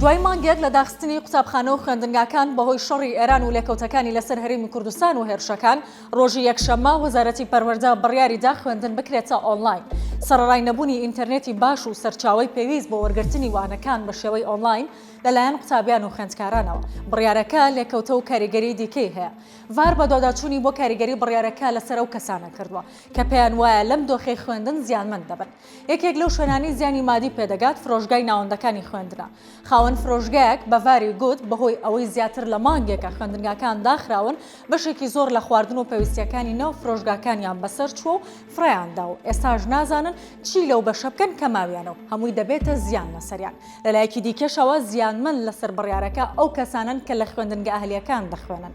دوای مانگێک لە داخستنی قوتابخانە و خوێندنگاکان بەهۆی شەڕی ئێران و لێکەوتەکانی لەسەر هەرێمی کوردستان و هێرشەکان، ڕۆژی یەکشەممە وەزارەتی پەروەردە بڕیاری دا خوێندن بکرێتە ئۆنلاین. سەرەڕای نەبوونی ئینتەرنێتی باش و سەرچاوەی پێویست بۆ وەرگرتنی وانەکان بە شێوەی ئۆنلاین لەلایەن قوتابیان و خوێندکارانەوە، بڕیارەکە لێکەوتە و کاریگەری دیکەی هەیە. ڤار بەدواداچوونی بۆ کاریگەری بڕیارەکە لەسەر ئەو کەسانە کردووە کە پێیان وایە لەم دۆخەی خوێندن زیانمەند دەبن. یەکێک لەو شوێنانەی زیانی مادی پێدەگات فرۆشگای ناوەندەکانی خوێندنە. خاوەن فرۆشگایەک بە ڤاری گوت، بەهۆی ئەوەی زیاتر لە مانگێکە خوێندنگاکان داخراون، بەشێکی زۆر لە خواردن و پێویستییەکانی ناو فرۆشگاکانیان بەسەرچووە و فڕێیان دا و ئێستاش نازانن چی لەو بەشە بکەن کە ماویانە و هەمووی دەبێتە زیان لەسەریان. لەلایەکی دیکەشەوە زیانمەند لەسەر بڕیارەکە ئەو کەسانەن کە لە خوێندنگە ئەهلییەکان دەخوێنن.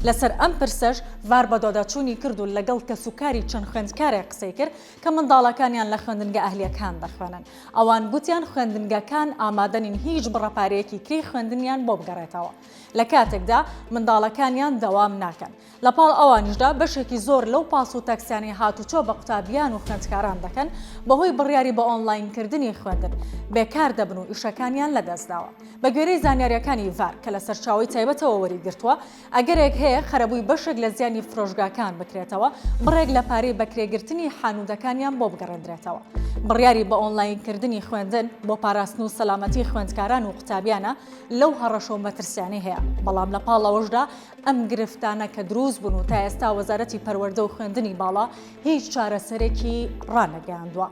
لەسەر ئەم پرسەش ڤار بەدواداچوونی کرد و لەگەڵ کەسوکاری چەند خوێندکارێک قسەی کرد کە منداڵەکانیان لە خوێندنگە ئەهلییەکان دەخوێنن. ئەوان گوتیان خوێندنگەکان ئامادەنین هیچ بڕە پارەیەکی کرێی خوێندنیان بۆ بگەڕێتەوە لە کاتێکدا منداڵەکانیان دەوام ناکەن. لە پاڵ ئەوانیشدا بەشێکی زۆر لەو پاس و تاکسیانەی هاتوچۆ بە قوتابیان و خوێندکاران دەکەن بەهۆی بڕیاری بە ئۆنلاینکردنی خوێندن بێکار دەبن و ئیشەکانیان لەدەستداوە. بەگوێرەی زانیارییەکانی ڤار کە لە سەرچاوەی تایبەتەوە وەریگرتووە، ئەگەرێک هەیە قەرەبووی بەشێک لە زیانی فرۆشگاکان بکرێتەوە، بڕێک لە پارەی بەکرێگرتنی حانووتەکانیان بۆ بگەڕێندرێتەوە. بڕیاری بە ئۆنلاینکردنی خوێندن بۆ پاراستن و سەلامەتی خوێندکاران و قوتابیانە لەو هەڕەشە و مەترسیانەی هەیە، بەڵام لە پاڵ ئەوەشدا ئەم گرفتانە کە دروست بوون و تا ئێستا وەزارەتی پەروەردە و خوێندنی باڵا هیچ چارەسەرێکی ڕانەگەیاندووە.